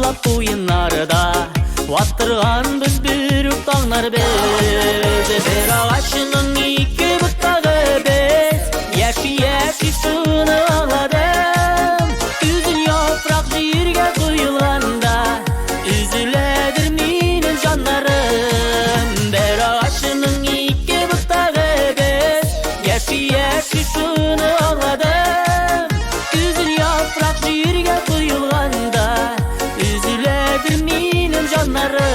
Парлап уеннарда Ваттырганбыз бер үк таңнар без. Бер агачның ике ботагы без. Яши-яши шуны аңладым. Көзен яфрак җиргә коелганда, Өзеләдер минем җаннарым. Бер агачның ике ботагы без. Яши-яши шуны аңладым. Көзен яфрак җиргә коелганда, Өзеләдер минем җаннарым.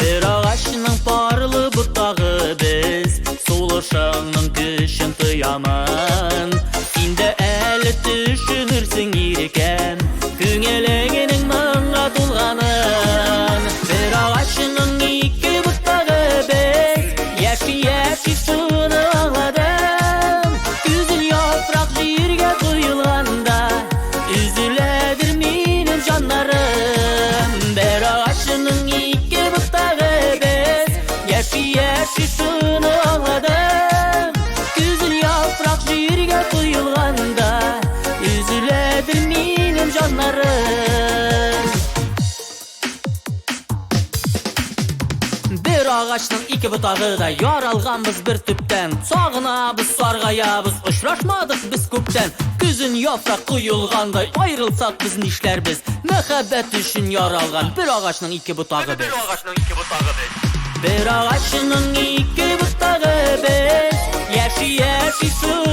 Бер агачның парлы ботагы без. Сулышыңның көчен тоямын. Син дә әле төшенерсең, иркәм, Күңелеңнең моңга тулганын. Бер агачның ике ботагы без. Яши-яши шуны аңладым. Көзен яфрак җиргә коелганда, Өзеләдер минем җаннарым. Бер агачның ике ботагы без. Яши-яши шуны аңладым. Көзен яфрак җиргә коелганда, Өзеләдер минем җаннарым. Бер агачның ике ботагы да, яралганбыз бер төптән. Сагынабыз, саргаябыз, очрашмадык без күптән. Көзен яфрак коелгандай, аерылсак без нишләрбез? Мәхәббәт өчен яралган бер агачның ике ботагы без. Бер агачның ике ботагы без. Яши-яши шуны